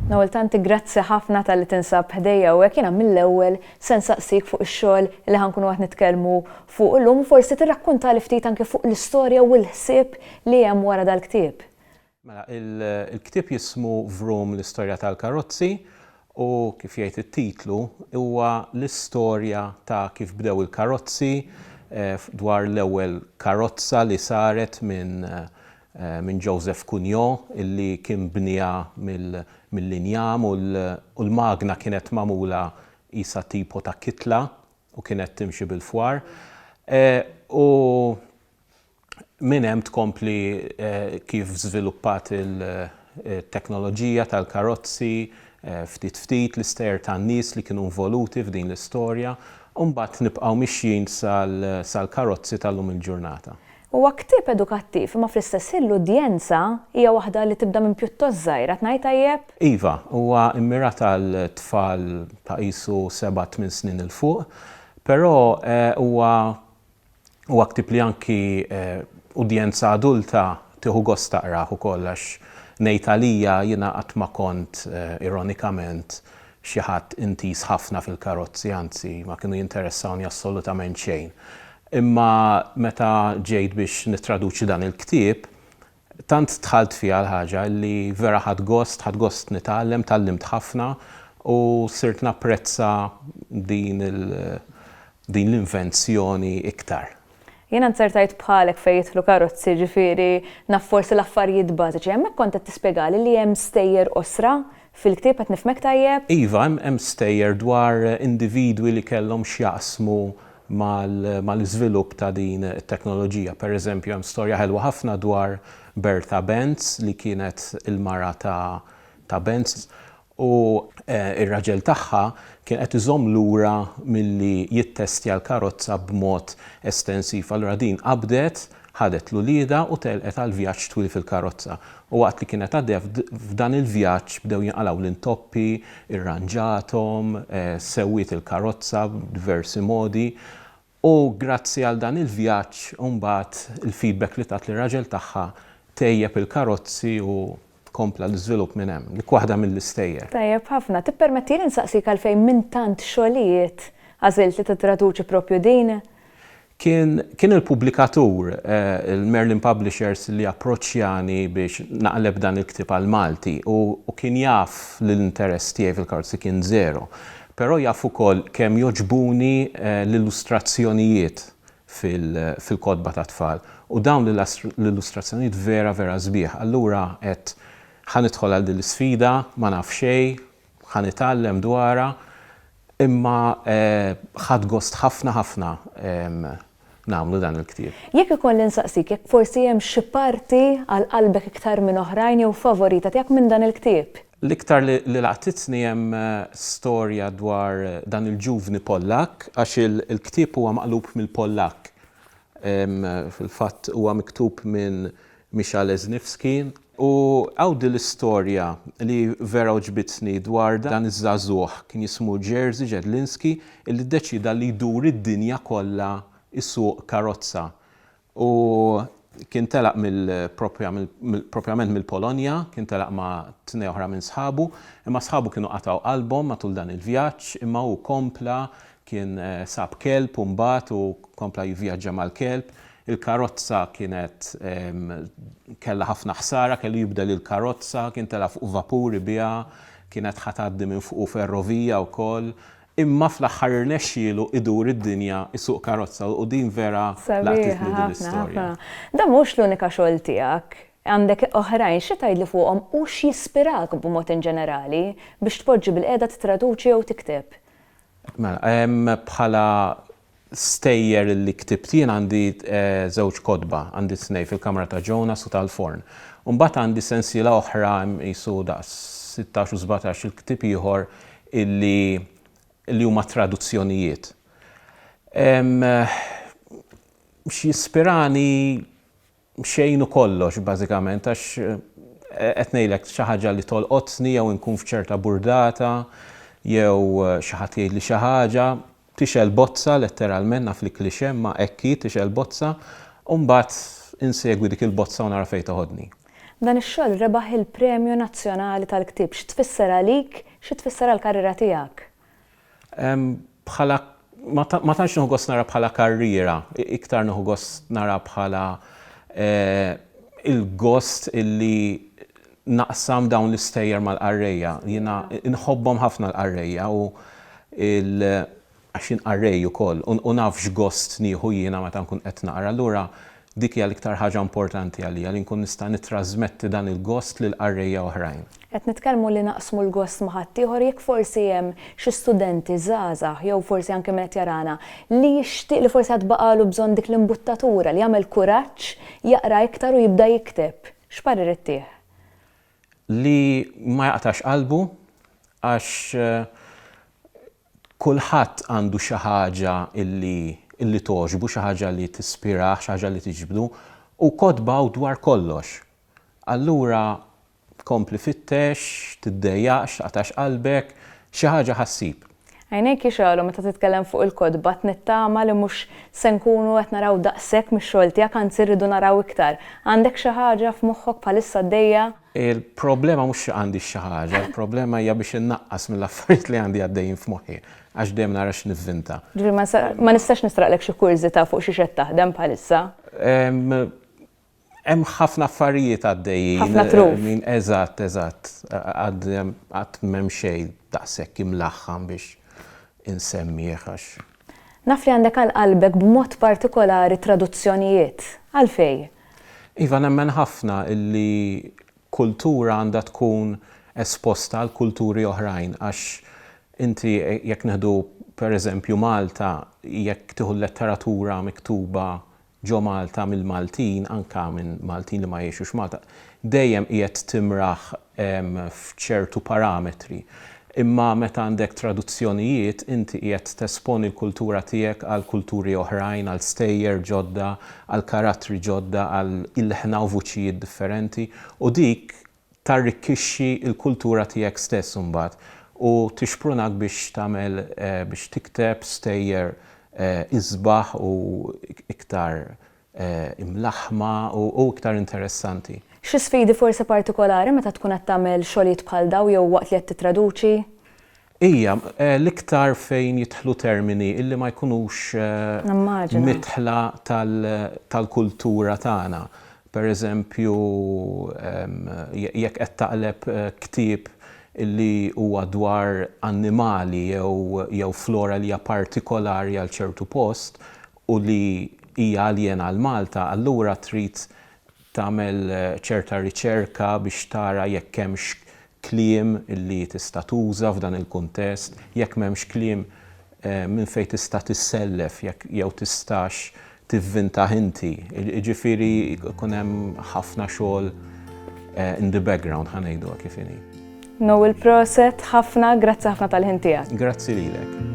Noel Tanti grazzi ħafna talli tinsab ħdejja u hekk jiena mill-ewwel se nsaqsik fuq ix-xogħol li ħa nkunu qed nitkellmu fuqu llum u forsi tirrakkuntali ftit anke fuq l-istorja u l-ħsieb li hemm wara dal-ktieb. Mela, il-ktieb jismu Vroom l-istorja tal-karozzi u kif jgħid it-titlu huwa l-istorja ta' kif bdew il-karozzi, dwar l-ewwel karozza li saret minn minn Joseph Cugnot illi kien bnieha mill-injam u l-magna kienet magħmula qisha tipo ta' kitla u kienet timxi bil-fwar. U minn hemm tkompli kif żviluppat il-teknoloġija tal-karozzi ftit ftit, l-istejjer tan-nies li kienu involuti f'din l-istorja, u mbagħad nibqgħu mixjin sal-karozzi tal-lum il-ġurnata. Huwa ktieb edukattiv imma fl-istess ħin l-udjenza hija waħda li tibda minn pjuttost żgħira, qed ngħid tajjeb? Iva, huwa mmirat għal tfal ta' qisu seba' tmien snin 'il fuq, però huwa huwa ktieb li anki udjenza adulta tieħu gost taqrah ukoll għax ngħid għalija jiena qatt ma kont ironikament xi ħadd intiż ħafna fil-karozzi, anzi ma kienu jinteressawni assolutament xejn. Imma meta ġejt biex nittraduċi dan il-ktieb, tant dħalt fiha l-ħaġa li vera ħadt gost, ħadt gost nitgħallem, tgħallimt ħafna u sirt napprezza din din l-invenzjoni iktar. Jiena nzertajt bħalek fejn jidħlu karozzi, ġifieri naf forsi l-affarijiet bażiċi. Hemmhekk kont qed tispjegali li hemm stejjer qosra fil-ktieb, qed nifhmek tajjeb? Iva, hemm stejjer dwar individwi li kellhom x'jaqsmu mal-iżvilupp ta' din it-teknoloġija. Per eżempju, hemm storja ħelwa ħafna dwar Bertha Benz li kienet il-mara ta' ta' Benz u r-raġel tagħha kien qed iżomm lura milli jittestja l-karozza b'mod estensiv. Allura din qabdet Ħadet l-uliedha u telqet għal vjaġġ twil fil-karozza. U waqt li kienet għaddejja f'dan il-vjaġġ bdew jinqalgħu l-intoppi, irranġathom, sewwiet il-karozza b'diversi modi. U grazzi għal dan il-vjaġġ imbagħad il-feedback li tat lir-raġel tagħha tejjeb il-karozzi u kompla l-iżvilupp minn hemm. Dik waħda mill-istejjer. Tajjeb ħafna. Tippermettili nsaqsik għalfejn minn tant xogħlijiet għażilt li tittraduċi proprju din? Kien kien il-pubblikatur, il-Merlin Publishers li approċċjani biex naqleb dan il-ktieb għall-Malti u u kien jaf li l-interess tiegħi fil-karozzi kien żero. Però jaf ukoll kemm jogħġbuni l-illustrazzjonijiet fil fil-kotba tat-tfal u dawn l-illustrazzjonijiet vera vera sbieħ. Allura għedt ħa nidħol għal din l-isfida, ma naf xejn, Ħa nitgħallem dwarha, imma ħadt gost ħafna ħafna nagħmlu dan il-ktieb. Jekk ikolli nsaqsik jekk forsi hemm xi parti għal qalbek iktar minn oħrajn jew favorita tiegħek minn dan il-ktieb? L-iktar li laqtitni hemm storja dwar dan il-ġuvni Pollakk, għax il-ktieb huwa maqlub mill-Pollakk. Fil-fatt huwa miktub minn Misha Lesnivsky. U hawn din l-istorja li vera għoġbitni dwar dan iż-żagħżugħ, kien jismu Jerzy Jedlinski, illi ddeċieda li jdur id-dinja kollha jsuq karozza. U kien telaq mill propjament mill-Polonja, kien telaq ma' tnej oħra minn sħabu, imma sħabu kienu qatgħu qalbhom matul dan il-vjaġġ, imma hu kompla, kien sab kelb u mbagħad u kompla jivvjaġġa mal-kelb. Il-karozza kienet kellha ħafna ħsara, kellu jibdel il-karozza, kien tela' fuq vapur ibiha, kienet ħa tgħaddi minn fuqu ferrovija wkoll, imma fl-aħħar irnexxielu idur id-dinja isuq karozza u din vera laqtitni din l-istorja. Dan mhux l-unika xogħol tiegħek. Għandek oħrajn, xi tgħidli fuqhom u x'jispirak b'mod inġenerali biex tpoġġi bilqiegħda tittraduċi jew tikteb? Mela, bħala stejjer li ktibt jien għandi żewġ kotba, għandi tnejn fil-kamra ta' Jonas u tal-forn. U mbagħad għandi sensiela oħra hemm qisu daqs 16 u 17 il-ktieb ieħor illi li huma traduzzjonijiet. X'jispirani xejn u kollox bażikament għax qed ngħidlek xi ħaġa li tolqotni jew inkun f'ċerta burdata jew xi ħadd jgħidli xi ħaġa, tixgħel bozza letteralment naf li cliché imma hekk hi tixgħel bozza u mbagħad insegwi dik il-bozza u nara fejn toħodni. Dan ix-xogħol rebaħ il-Premju Nazzjonali tal-Ktieb. Xi tfisser għalik, xi tfisser għall-karriera tiegħek? Bħala ma tantx nieħu gost nara bħala karriera, iktar nieħu gost nara bħala il-gost illi naqsam dawn l-istejjer mal-qarrejja. Jiena nħobbhom ħafna l-qarrejja u għax jien qarrej ukoll u naf x'gost nieħu jiena meta nkun qed naqra. Allura dik hija l-iktar ħaġa importanti għalija li nkun nista' nittrażmetti dan il-gost lil qarrejja oħrajn. Qed nitkellmu li naqsmu l-gost ma' ħaddieħor jekk forsi hemm xi studenti żgħażagħ jew forsi anke min qed jarana li jixtieq li forsi għad baqagħlu bżonn dik l-imbuttatura li jagħmel kuraġġ jaqra iktar u jibda jikteb. X'parir ittih? Li ma jaqtax qalbu għax Kulħadd għandu xi ħaġa illi illi togħġbu, xi ħaġa li tispirah, xi ħaġa li tiġbdu, u kotba hawn dwar kollox. Allura kompli fittex, tiddejjaqx, taqtax qalbek, xi ħaġa ħa ssib. Għajnejk jixgħelu meta titkellem fuq il-kotba, qed nittama li mhux se nkunu qed naraw daqshekk mix-xogħol tiegħek anzi rridu naraw iktar. Għandek xi ħaġa f'moħħok bħalissa għaddejja? Il-problema mhux għandix xi ħaġa, il-problema hija biex innaqqas mill-affarijiet li għandi għaddejjin f'moħħi, għax dejjem nara x'nivvinta. Ġifieri ma nistax nisraqlek xi kurżità fuq xiex qed taħdem bħalissa? Hemm ħafna affarijiet għaddejjin. Ħafna truf. Eżatt, eżatt. Għad m'hemm xejn daqshekk imlaħħam biex insemmih għax. Naf li għandek għal qalbek b'mod partikolari t-traduzzjonijiet. Għalfejn? Iva, nemmen ħafna illi kultura għandha tkun esposta għal kulturi oħrajn għax inti jekk nieħdu per eżempju Malta, jekk tieħu l-letteratura miktuba ġo Malta mill-Maltin, anke minn Maltin li ma jgħixux Malta, dejjem qiegħed timraħ f'ċertu parametri. Imma meta għandek traduzzjonijiet, inti qiegħed tesponi l-kultura tiegħek għal kulturi oħrajn, għal stejjer ġodda, għal karattri ġodda, għal ilħna u vuċijiet differenti, u dik tarrikkixxi l-kultura tiegħek stess imbagħad u tixprunak biex tagħmel biex tikteb stejjer isbaħ u iktar imlaħħma u iktar interessanti. Xi sfidi forsi partikolari meta tkun qed tagħmel xogħlijiet bħal dawn jew waqt li qed tittraduċi? Ija, l-iktar fejn jidħlu termini illi ma jkunux midħla tal-kultura tagħna. Per eżempju, jekk qed taqleb ktieb illi huwa dwar annimali jew flora li hija partikolari għal ċertu post u li hija aljena għal Malta, allura trid tagħmel ċerta riċerka biex tara jekk hemmx kliem li tista' tuża f'dan il-kuntest, jekk m'hemmx kliem minn fejn tista' tissellef jekk jew tistax tivvintah inti. Jiġifieri jkun hemm ħafna xogħol in the background ħa ngħiduha kif inhi. Noel proset ħafna, grazzi ħafna tal-ħin tiegħek. Grazzi lilek.